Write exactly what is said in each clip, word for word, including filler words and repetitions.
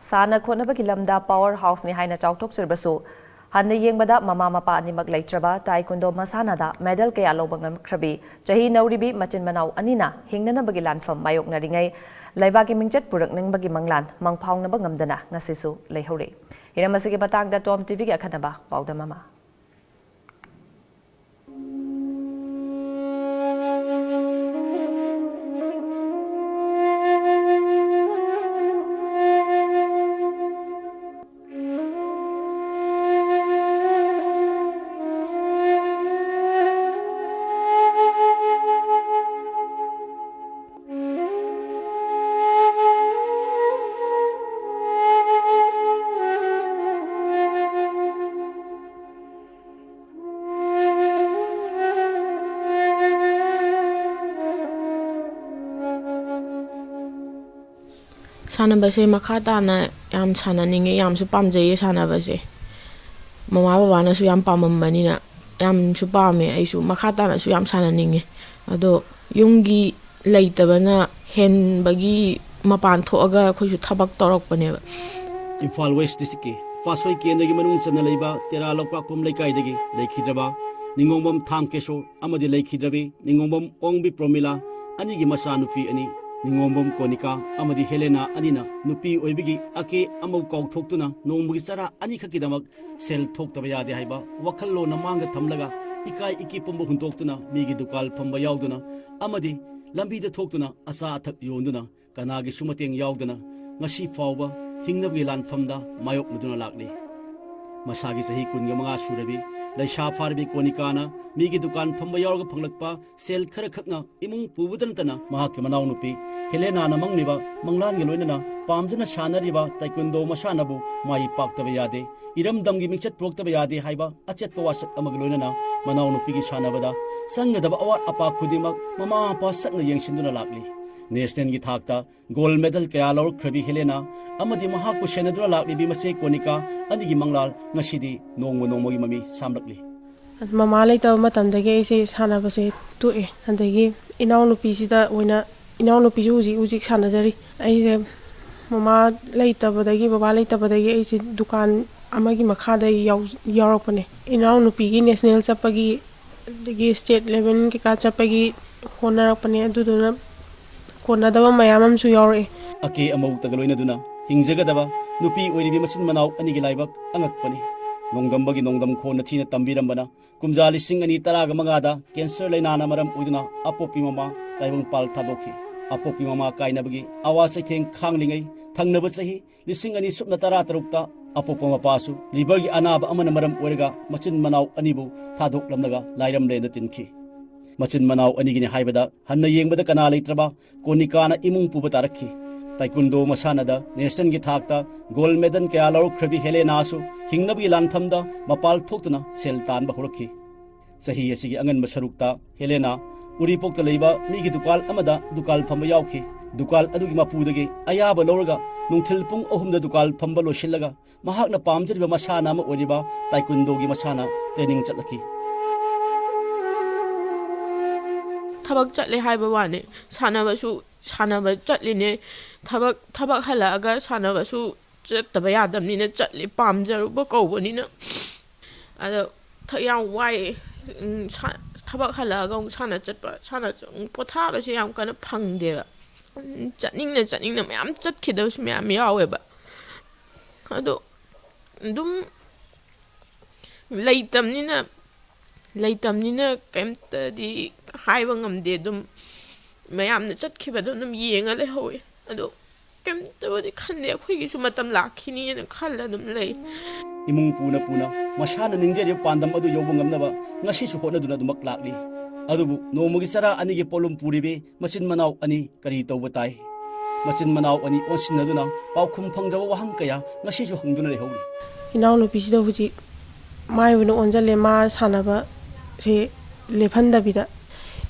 ꯁꯥꯟꯅ ꯈꯣꯠꯅꯕꯒꯤ ꯂꯝꯗ power houseꯅꯤ ꯍꯥꯏꯅ ꯆꯥꯎꯊꯣꯛꯆꯔꯕꯁꯨ, ꯍꯟꯅ ꯌꯦꯡꯕꯗ ꯃꯃꯥ ꯃꯄꯥ ꯑꯅꯤꯃꯛ ꯂꯩꯇ꯭ꯔꯕ ꯇꯥꯏꯀꯨꯟꯗꯣ ꯃꯁꯥꯟꯅꯗ medal ꯀꯌꯥ ꯂꯧꯕ ꯉꯝꯈ꯭ꯔꯕꯤ ꯆꯍꯤ ꯅꯧꯔꯤꯕꯤ ꯃꯆꯤꯟ ꯃꯅꯥꯎ ꯑꯅꯤꯅ ꯍꯤꯡꯅꯅꯕꯒꯤ ꯂꯥꯟꯐꯝ ꯃꯥꯌꯣꯛꯅꯔꯤꯉꯩ ꯂꯩꯕꯥꯛꯀꯤ ꯃꯤꯡꯆꯠ ꯄꯨꯔꯛꯅꯤꯡꯕꯒꯤ ꯃꯪꯂꯥꯟ ꯃꯪꯐꯥꯎꯅꯕ ꯉꯝꯗꯅ ꯉꯁꯤꯁꯨ ꯂꯩꯍꯧꯔꯤ꯫ ꯍꯤꯔꯝ ꯑꯁꯤꯒꯤ ꯃꯇꯥꯡꯗ Tom TVꯒꯤ ꯑꯈꯟꯅꯕ ꯄꯥꯎꯗꯝ ꯑꯃ꯫ ꯁꯥꯟꯅꯕꯁꯦ ꯃꯈꯥ ꯇꯥꯅ ꯌꯥꯝ ꯁꯥꯟꯅꯅꯤꯡꯉꯦ, ꯌꯥꯝꯁꯨ ꯄꯥꯝꯖꯩꯌꯦ ꯁꯥꯟꯅꯕꯁꯦ꯫ ꯃꯃꯥ ꯕꯕꯥꯅꯁꯨ ꯌꯥꯝ ꯄꯥꯝꯃꯝꯕꯅꯤꯅ ꯌꯥꯝꯁꯨ ꯄꯥꯝꯃꯦ꯫ ꯑꯩꯁꯨ ꯃꯈꯥ ꯇꯥꯅꯁꯨ ꯌꯥꯝ ꯁꯥꯟꯅꯅꯤꯡꯉꯦ꯫ ꯑꯗꯣ ꯌꯨꯝꯒꯤ ꯂꯩꯇꯕꯅ ꯍꯦꯟꯕꯒꯤ ꯃꯄꯥꯟ ꯊꯣꯛꯑꯒ ꯑꯩꯈꯣꯏꯁꯨ ꯊꯕꯛ ꯇꯧꯔꯛꯄꯅꯦꯕ꯫ ꯏꯝꯐꯥꯜ ꯋꯦꯁ꯭ꯠ ꯗꯤꯁꯇ꯭ꯔꯤꯛꯀꯤ ꯐꯥꯁꯣꯏ ꯀꯦꯟꯗ꯭ꯔꯒꯤ ꯃꯅꯨꯡ ꯆꯟꯅ ꯂꯩꯕ ꯇꯦꯔꯥ ꯂꯧꯄꯥꯛꯄꯝ ꯂꯩꯀꯥꯏꯗꯒꯤ ꯂꯩꯈꯤꯗ꯭ꯔꯕ ꯅꯤꯡꯉꯣꯝꯕꯝ ꯊꯥꯡꯀꯦꯁꯣꯔ ꯑꯃꯗꯤ ꯂꯩꯈꯤꯗ꯭ꯔꯕꯤ ꯅꯤꯡꯉꯣꯝꯕꯝ ꯑꯣꯡꯕꯤ ꯄ꯭ꯔꯣꯃꯤꯂꯥ ꯑꯅꯤꯒꯤ ꯃꯆꯥꯅꯨꯄꯤ ꯑꯅꯤ, ꯅꯤꯡꯉꯣꯝꯕꯝ ꯀꯣꯅꯤꯀꯥ ꯑꯃꯗꯤ ꯍꯦꯂꯦꯅꯥ ꯑꯅꯤꯅ ꯅꯨꯄꯤ ꯑꯣꯏꯕꯒꯤ ꯑꯀꯦ ꯑꯃꯧ ꯀꯥꯎꯊꯣꯛꯇꯨꯅ ꯅꯣꯡꯃꯒꯤ ꯆꯔꯥ ꯑꯅꯤꯈꯛꯀꯤꯗꯃꯛ ꯁꯦꯜ ꯊꯣꯛꯇꯕ ꯌꯥꯗꯦ ꯍꯥꯏꯕ ꯋꯥꯈꯜꯂꯣꯟꯅ ꯃꯥꯡꯗ ꯊꯝꯂꯒ ꯏꯀꯥꯏ ꯏꯀꯤ ꯄꯨꯝꯕ ꯍꯨꯟꯗꯣꯛꯇꯨꯅ ꯃꯤꯒꯤ ꯗꯨꯀꯥꯟ ꯐꯝꯕ ꯌꯥꯎꯗꯨꯅ ꯑꯃꯗꯤ ꯂꯝꯕꯤꯗ ꯊꯣꯛꯇꯨꯅ ꯑꯆꯥ ꯑꯊꯛ ꯌꯣꯟꯗꯨꯅ ꯀꯅꯥꯒꯤꯁꯨ ꯃꯇꯦꯡ ꯌꯥꯎꯗꯅ ꯉꯁꯤ ꯐꯥꯎꯕ ꯍꯤꯡꯅꯕꯒꯤ ꯂꯥꯟꯐꯝꯗ ꯃꯥꯌꯣꯛꯅꯗꯨꯅ ꯂꯥꯛꯂꯤ꯫ ꯃꯁꯥꯒꯤ ꯆꯍꯤ ꯀꯨꯟꯒ ꯃꯉꯥ ꯁꯨꯔꯕꯤ ꯂꯩꯁꯥ ꯐꯥꯔꯕꯤ ꯀꯣꯅꯤꯀꯥꯅ ꯃꯤꯒꯤ ꯗꯨꯀꯥꯟ ꯐꯝꯕ ꯌꯥꯎꯔꯒ ꯐꯪꯂꯛꯄ ꯁꯦꯜ ꯈꯔꯈꯛꯅ ꯏꯃꯨꯡ ꯄꯨꯕꯗ ꯅꯠꯇꯅ ꯃꯍꯥꯛꯀꯤ ꯃꯅꯥꯎꯅꯨꯄꯤ ꯍꯦꯂꯦꯅꯥꯅ ꯃꯪꯂꯤꯕ ꯃꯪꯂꯥꯟꯒ ꯂꯣꯏꯅꯅ ꯄꯥꯝꯖꯅ ꯁꯥꯟꯅꯔꯤꯕ ꯇꯥꯏꯀꯨꯟꯗꯣ ꯃꯁꯥꯟꯅꯕꯨ ꯃꯥꯏ ꯄꯥꯛꯇꯕ ꯌꯥꯗꯦ, ꯏꯔꯝꯗꯝꯒꯤ ꯃꯤꯡꯆꯠ ꯄꯨꯔꯛꯇꯕ ꯌꯥꯗꯦ ꯍꯥꯏꯕ ꯑꯆꯦꯠꯄ ꯋꯥꯁꯛ ꯑꯃꯒ ꯂꯣꯏꯅꯅ ꯃꯅꯥꯎꯅꯨꯄꯤꯒꯤ ꯁꯥꯟꯅꯕꯗ ꯆꯪꯒꯗꯕ ꯑꯋꯥꯠ ꯑꯄꯥ ꯈꯨꯗꯤꯡꯃꯛ ꯃꯃꯥ ꯃꯄꯥ ꯆꯠꯅ ꯌꯦꯡꯁꯤꯟꯗꯨꯅ ꯂꯥꯛꯂꯤ꯫ ꯅꯦꯁꯅꯦꯜꯒꯤ ꯊꯥꯛꯇ ꯒꯣꯜꯗ ꯃꯦꯗꯜ ꯀꯌꯥ ꯂꯧꯔꯛꯈ꯭ꯔꯕꯤ ꯍꯦꯂꯦꯅꯥ ꯑꯃꯗꯤ ꯃꯍꯥꯛꯄꯨ ꯁꯦꯟꯅꯗꯨꯅ ꯂꯥꯛꯂꯤꯕꯤ ꯃꯆꯦ ꯀꯣꯅꯤꯀꯥ ꯑꯅꯤꯒꯤ ꯃꯪꯂꯥꯜ ꯉꯁꯤꯗꯤ ꯅꯣꯡꯃ ꯅꯣꯡꯃꯒꯤ ꯃꯃꯤ ꯁꯥꯝꯂꯛꯂꯤ꯫ ꯃꯃꯥ ꯂꯩꯇꯕ ꯃꯇꯝꯗꯒꯤ ꯑꯩꯁꯦ ꯁꯥꯟꯅꯕꯁꯦ ꯇꯣꯛꯑꯦ꯫ ꯑꯗꯒꯤ ꯏꯅꯥꯎꯅꯨꯄꯤꯁꯤꯗ ꯑꯣꯏꯅ, ꯏꯅꯥꯎꯅꯨꯄꯤꯁꯨ ꯍꯧꯖꯤꯛ ꯍꯧꯖꯤꯛ ꯁꯥꯟꯅꯖꯔꯤ꯫ ꯑꯩꯁꯦ ꯃꯃꯥ ꯂꯩꯇꯕꯗꯒꯤ, ꯕꯕꯥ ꯂꯩꯇꯕꯗꯒꯤ ꯑꯩꯁꯦ ꯗꯨꯀꯥꯟ ꯑꯃꯒꯤ ꯃꯈꯥꯗ ꯌꯥꯎ-, ꯌꯥꯎꯔꯛꯄꯅꯦ꯫ ꯏꯅꯥꯎꯅꯨꯄꯤꯒꯤ ꯅꯦꯁꯅꯦꯜ ꯆꯠꯄꯒꯤ, ꯑꯗꯒꯤ ꯁ꯭ꯇꯦꯠ ꯂꯦꯚꯦꯜ ꯀꯩꯀꯥ ꯆꯠꯄꯒꯤ ꯍꯣꯠꯅꯔꯛꯄꯅꯦ꯫ ꯑꯗꯨꯗꯨꯅ ꯀꯣꯟꯅꯗꯕ ꯃꯌꯥꯝ ꯑꯃꯁꯨ ꯌꯥꯎꯔꯛꯑꯦ꯫ ꯑꯀꯦ ꯑꯃꯧꯇꯒ ꯂꯣꯏꯅꯗꯨꯅ ꯍꯤꯡꯖꯒꯗꯕ ꯅꯨꯄꯤ ꯑꯣꯏꯔꯤꯕꯤ ꯃꯆꯤꯟ ꯃꯅꯥꯎ ꯑꯅꯤꯒꯤ ꯂꯥꯏꯕꯛ ꯑꯉꯛꯄꯅꯤ꯫ ꯅꯣꯡꯗꯝꯕꯒꯤ ꯅꯣꯡꯗꯝ ꯈꯣꯟꯅ ꯊꯤꯅ ꯇꯝꯕꯤꯔꯝꯕꯅ ꯀꯨꯝꯖꯥ ꯂꯤꯁꯤꯡ ꯑꯅꯤ ꯇꯔꯥꯒ ꯃꯉꯥꯗ ꯀꯦꯟꯁꯔ ꯂꯥꯏꯅꯥꯅ ꯃꯔꯝ ꯑꯣꯏꯗꯨꯅ ꯑꯄꯣꯛꯄꯤ ꯃꯃꯥ ꯇꯥꯏꯕꯪꯄꯥꯜ ꯊꯥꯗꯣꯛꯈꯤ꯫ ꯑꯄꯣꯛꯄꯤ ꯃꯃꯥ ꯀꯥꯏꯅꯕꯒꯤ ꯑꯋꯥ ꯆꯩꯊꯦꯡ ꯈꯥꯡꯂꯤꯉꯩ ꯊꯪꯅꯕ ꯆꯍꯤ ꯂꯤꯁꯤꯡ ꯑꯅꯤ ꯁꯨꯞꯅ ꯇꯔꯥ ꯇꯔꯨꯛꯇ ꯑꯄꯣꯛꯄ ꯃꯄꯥꯁꯨ ꯂꯤꯚꯔꯒꯤ ꯑꯅꯥꯕ ꯑꯃꯅ ꯃꯔꯝ ꯑꯣꯏꯔꯒ ꯃꯆꯤꯟ ꯃꯅꯥꯎ ꯑꯅꯤꯕꯨ ꯊꯥꯗꯣꯛꯂꯝꯂꯒ ꯂꯥꯏꯔꯝꯂꯦꯟꯗ ꯇꯤꯟꯈꯤ꯫ ꯃꯆꯤꯟ ꯃꯅꯥꯎ ꯑꯅꯤꯒꯤꯅꯤ ꯍꯥꯏꯕꯗ ꯍꯟꯅ ꯌꯦꯡꯕꯗ ꯀꯅꯥ ꯂꯩꯇ꯭ꯔꯕ ꯀꯣꯅꯤꯀꯥꯅ ꯏꯃꯨꯡ ꯄꯨꯕ ꯇꯥꯔꯛꯈꯤ꯫ ꯇꯥꯏꯀꯨꯟꯗꯣ ꯃꯁꯥꯟꯅꯗ ꯅꯦꯁꯅꯦꯜꯒꯤ ꯊꯥꯛꯇ ꯒꯣꯜꯗ ꯃꯦꯗꯜ ꯀꯌꯥ ꯂꯧꯔꯛꯈ꯭ꯔꯕꯤ ꯍꯦꯂꯦꯅꯥꯁꯨ ꯍꯤꯡꯅꯕꯒꯤ ꯂꯥꯟꯐꯝꯗ ꯃꯄꯥꯜ ꯊꯣꯛꯇꯨꯅ ꯁꯦꯜ ꯇꯥꯟꯕ ꯍꯧꯔꯛꯈꯤ꯫ ꯆꯍꯤ ꯑꯁꯤꯒꯤ ꯑꯉꯟꯕ ꯁꯔꯨꯛꯇ ꯍꯦꯂꯦꯅꯥ ꯎꯔꯤꯄꯣꯛꯇ ꯂꯩꯕ ꯃꯤꯒꯤ ꯗꯨꯀꯥꯟ ꯑꯃꯗ ꯗꯨꯀꯥꯟ ꯐꯝꯕ ꯌꯥꯎꯈꯤ꯫ ꯗꯨꯀꯥꯟ ꯑꯗꯨꯒꯤ ꯃꯄꯨꯗꯒꯤ ꯑꯌꯥꯕ ꯂꯧꯔꯒ ꯅꯨꯡꯊꯤꯜ ꯄꯨꯡ ꯑꯍꯨꯝꯗ ꯗꯨꯀꯥꯟ ꯐꯝꯕ ꯂꯣꯏꯁꯤꯜꯂꯒ ꯃꯍꯥꯛꯅ ꯄꯥꯝꯖꯔꯤꯕ ꯃꯁꯥꯟꯅ ꯑꯃ ꯑꯣꯏꯔꯤꯕ ꯇꯥꯏꯀꯨꯟꯗꯣꯒꯤ ꯃꯁꯥꯟꯅ ꯇ꯭ꯔꯦꯅꯤꯡ ꯆꯠꯂꯛꯈꯤ꯫ ꯊꯕꯛ ꯆꯠꯂꯦ ꯍꯥꯏꯕ ꯋꯥꯅꯤ, ꯁꯥꯟꯅꯕꯁꯨ, ꯁꯥꯟꯅꯕ ꯆꯠꯂꯤꯅꯦ꯫ ꯊꯕꯛ, ꯊꯕꯛ ꯍꯜꯂꯛꯑꯒ ꯁꯥꯟꯅꯕꯁꯨ ꯆꯠꯇꯕ ꯌꯥꯗꯕꯅꯤꯅ ꯆꯠꯂꯤ, ꯄꯥꯝꯖꯔꯨꯕ ꯀꯧꯕꯅꯤꯅ꯫ ꯑꯗꯣ ꯊ-, ꯌꯥꯝ ꯋꯥꯏ꯫ ꯎꯝ, ꯁꯥ-, ꯊꯕꯛ ꯍꯜꯂꯛꯑꯒ ꯑꯃꯨꯛ ꯁꯥꯟꯅ ꯆꯠꯄ, ꯁꯥꯟꯅ ꯆꯠ-, ꯄꯣꯊꯥꯕꯁꯦ ꯌꯥꯝ ꯀꯟꯅ ꯐꯪꯗꯦꯕ꯫ ꯎꯝ, ꯆꯠꯅꯤꯡꯅ ꯆꯠꯅꯤꯡꯅ ꯃꯌꯥꯝ ꯆꯠꯈꯤꯗꯕꯁꯨ ꯃꯌꯥꯝ ꯌꯥꯎꯋꯦꯕ꯫ ꯑꯗꯣ ꯑꯗꯨꯝ ꯂꯩꯇꯝꯅꯤꯅ, ꯂꯩꯇꯝꯅꯤꯅ ꯀꯩꯝꯇꯗꯤ ꯍꯥꯏꯕ ꯉꯝꯗꯦ꯫ ꯑꯗꯨꯝ ꯃꯌꯥꯝꯅ ꯆꯠꯈꯤꯕꯗꯣ ꯑꯗꯨꯝ ꯌꯦꯡꯉ ꯂꯩꯍꯧꯋꯦ꯫ ꯑꯗꯣ ꯀꯩꯝꯇꯕꯨꯗꯤ ꯈꯟꯗꯦ, ꯑꯩꯈꯣꯏꯒꯤꯁꯨ ꯃꯇꯝ ꯂꯥꯛꯈꯤꯅꯤꯅ ꯈꯜꯂ ꯑꯗꯨꯝ ꯂꯩ꯫ ꯏꯃꯨꯡ ꯄꯨꯅ ꯄꯨꯅ ꯃꯁꯥꯅ ꯅꯤꯡꯖꯔꯤꯕ ꯄꯥꯟꯗꯝ ꯑꯗꯨ ꯌꯧꯕ ꯉꯝꯅꯕ ꯉꯁꯤꯁꯨ ꯍꯣꯠꯅꯗꯨꯅ ꯑꯗꯨꯃꯛ ꯂꯥꯛꯂꯤ꯫ ꯑꯗꯨꯕꯨ ꯅꯣꯡꯃꯒꯤ ꯆꯔꯥ ꯑꯅꯤꯒꯤ ꯄꯣꯠꯂꯨꯝ ꯄꯨꯔꯤꯕꯤ ꯃꯆꯤꯟ ꯃꯅꯥꯎ ꯑꯅꯤ ꯀꯔꯤ ꯇꯧꯕ ꯇꯥꯏ? ꯃꯆꯤꯟ ꯃꯅꯥꯎ ꯑꯅꯤ ꯑꯣꯟꯁꯤꯟꯅꯗꯨꯅ ꯄꯥꯎꯈꯨꯝ ꯐꯪꯗ꯭ꯔꯕ ꯋꯥꯍꯪ ꯀꯌꯥ ꯉꯁꯤꯁꯨ ꯍꯪꯗꯨꯅ ꯂꯩꯍꯧꯔꯤ꯫ ꯏꯅꯥꯎꯅꯨꯄꯤꯁꯤꯗ ꯍꯧꯖꯤꯛ ꯃꯥꯏ ꯑꯣꯏꯅ ꯑꯣꯟꯁꯤꯜꯂꯦ꯫ ꯃꯥ ꯁꯥꯟꯅꯕꯁꯦ ꯂꯦꯞꯍꯟꯗꯕꯤꯗ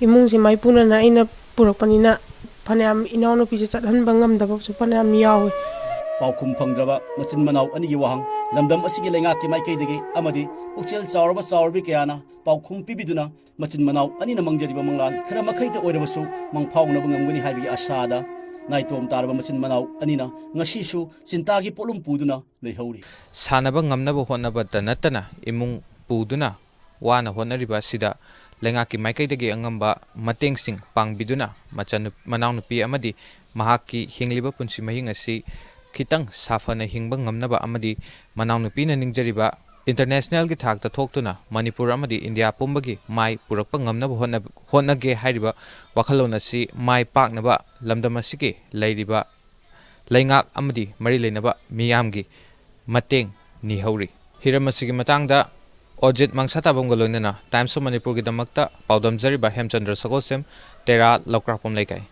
ꯏꯃꯨꯡꯁꯦ ꯃꯥꯏꯄꯨꯅꯅ ꯑꯩꯅ ꯄꯨꯔꯛꯄꯅꯤꯅ ꯐꯅꯌꯥꯝ ꯏꯅꯥꯎꯅꯨꯄꯤꯁꯦ ꯆꯠꯍꯟꯕ ꯉꯝꯗꯕꯁꯨ ꯐꯅꯌꯥꯝ ꯌꯥꯎꯋꯤ꯫ ꯄꯥꯎꯈꯨꯝ ꯐꯪꯗ꯭ꯔꯕ ꯃꯆꯤꯟ ꯃꯅꯥꯎ ꯑꯅꯤꯒꯤ ꯋꯥꯍꯪ ꯂꯝꯗꯝ ꯑꯁꯤꯒꯤ ꯂꯩꯉꯥꯛꯀꯤ ꯃꯥꯏꯀꯩꯗꯒꯤ ꯑꯃꯗꯤ ꯄꯨꯛꯆꯦꯜ ꯆꯥꯎꯔꯕ ꯆꯥꯎꯔꯕꯤ ꯀꯌꯥꯅ ꯄꯥꯎꯈꯨꯝ ꯄꯤꯕꯤꯗꯨꯅ ꯃꯆꯤꯟ ꯃꯅꯥꯎ ꯑꯅꯤꯅ ꯃꯪꯖꯔꯤꯕ ꯃꯪꯂꯥꯟ ꯈꯔ ꯃꯈꯩꯗ ꯑꯣꯏꯔꯕꯁꯨ ꯃꯪꯐꯥꯎꯅꯕ ꯉꯝꯒꯅꯤ ꯍꯥꯏꯕꯒꯤ ꯑꯁꯥꯗ ꯅꯥꯏꯇꯣꯝ ꯇꯥꯔꯕ ꯃꯆꯤꯟ ꯃꯅꯥꯎ ꯑꯅꯤꯅ ꯉꯁꯤꯁꯨ ꯆꯤꯟꯇꯥꯒꯤ ꯄꯣꯠꯂꯨꯝ ꯄꯨꯗꯨꯅ ꯂꯩꯍꯧꯔꯤ꯫ ꯁꯥꯟꯅꯕ ꯉꯝꯅꯕ ꯍꯣꯠꯅꯕꯇ ꯅꯠꯇꯅ ꯏꯃꯨꯡ ꯄꯨꯗꯨꯅ ꯋꯥꯅ ꯍꯣꯠꯅꯔꯤꯕ ꯑꯁꯤꯗ ꯂꯩꯉꯥꯛꯀꯤ ꯃꯥꯏꯀꯩꯗꯒꯤ ꯑꯉꯝꯕ ꯃꯇꯦꯡꯁꯤꯡ ꯄꯥꯡꯕꯤꯗꯨꯅ ꯃꯆꯥꯅꯨ-, ꯃꯅꯥꯎꯅꯨꯄꯤ ꯑꯃꯗꯤ ꯃꯍꯥꯛꯀꯤ ꯍꯤꯡꯂꯤꯕ ꯄꯨꯟꯁꯤ ꯃꯍꯤꯡ ꯑꯁꯤ ꯈꯤꯇꯪ ꯁꯥꯐꯅ ꯍꯤꯡꯕ ꯉꯝꯅꯕ ꯑꯃꯗꯤ ꯃꯅꯥꯎꯅꯨꯄꯤꯅ ꯅꯤꯡꯖꯔꯤꯕ ꯏꯟꯇꯔꯅꯦꯁꯅꯦꯜꯒꯤ ꯊꯥꯛꯇ ꯊꯣꯛꯇꯨꯅ ꯃꯅꯤꯄꯨꯔ ꯑꯃꯗꯤ ꯏꯟꯗꯤꯌꯥ ꯄꯨꯝꯕꯒꯤ ꯃꯥꯏ ꯄꯨꯔꯛꯄ ꯉꯝꯅꯕ ꯍꯣꯠꯅ-, ꯍꯣꯠꯅꯒꯦ ꯍꯥꯏꯔꯤꯕ ꯋꯥꯈꯜꯂꯣꯟ ꯑꯁꯤ ꯃꯥꯏ ꯄꯥꯛꯅꯕ ꯂꯝꯗꯝ ꯑꯁꯤꯒꯤ ꯂꯩꯔꯤꯕ ꯂꯩꯉꯥꯛ ꯑꯃꯗꯤ ꯃꯔꯤ ꯂꯩꯅꯕ ꯃꯤꯌꯥꯝꯒꯤ ꯃꯇꯦꯡ ꯅꯤꯍꯧꯔꯤ꯫ ꯍꯤꯔꯝ ꯑꯁꯤꯒꯤ ꯃꯇꯥꯡꯗ ꯑꯣꯖꯤꯠ ꯃꯪꯁꯥꯇꯥꯕꯝꯒ ꯂꯣꯏꯅꯅ Times of ꯃꯅꯤꯄꯨꯔꯒꯤꯗꯃꯛꯇ ꯄꯥꯎꯗꯝꯖꯔꯤꯕ ꯍꯦꯝꯆꯟꯗ꯭ꯔ ꯁꯒꯣꯜꯁꯦꯝ, ꯇꯦꯔꯥ, ꯂꯧꯀ꯭ꯔꯥꯛꯄꯝ ꯂꯩꯀꯥꯏ꯫